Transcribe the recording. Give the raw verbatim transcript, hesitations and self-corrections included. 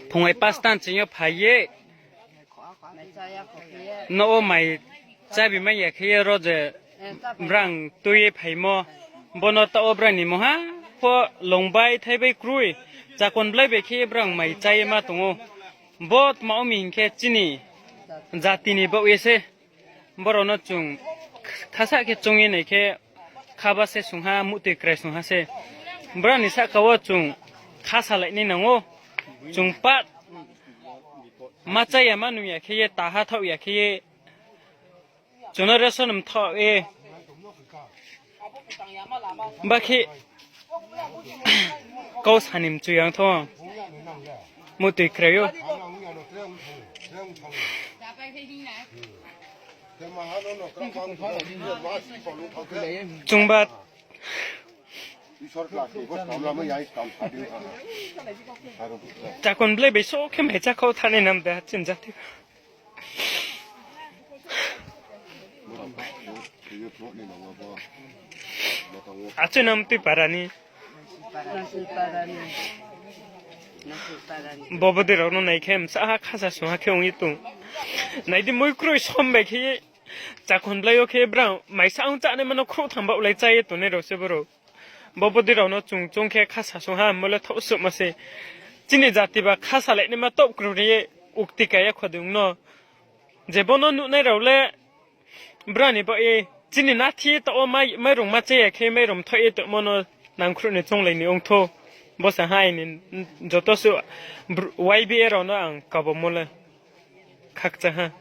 Phungai pastan chingyo phaiye. No o mai chabi mai ya khe ro je brang tui phaimo. Bono ta o brani moha po longbai thaibai krui. Chakon blai bai khe brang mai chai ma tongo. Bo tma o mi hinkhe chini jatini bo ese. Borokno chwng khasa khe chongwi nai khe khaba se sungha, muhtwi krai sungha se. Borokni saka o chwng kha salainai nango. Chwng pat ma chaya ma nungya khe ye, taha thaohya khe ye, chwngno ration mthaoh ye. Bakhe kau sani mchwi ang tho. Muhtwi kraio. Chwngba chakon blai bai so khe mai chakho thani nam da chinjati. Achu nam twi parani. Bobo de rokno nai khe msa ha khasa sung ha khe ongwi tung. Naidi moi kroi som bai khe chakon blai o khe brang maisa ang chane mano khro thamba ulai chaye tone rok se borok. Bo bwdwi rokno chwng chwng khe kha sasung ha, mole thok swk ma se. Chini jati ba kha salai nima top kwrwng ri ukti kaya khodwng no. Je bono nuknai rok le brani bo e chini nathi to o mai, mairum ma cheya khe mairum tho e to mono nangkhru ni chonglai ni ongtho. Bo sa hai ni joto su br-, Y B A rokno ang kabo mole khakcha ha.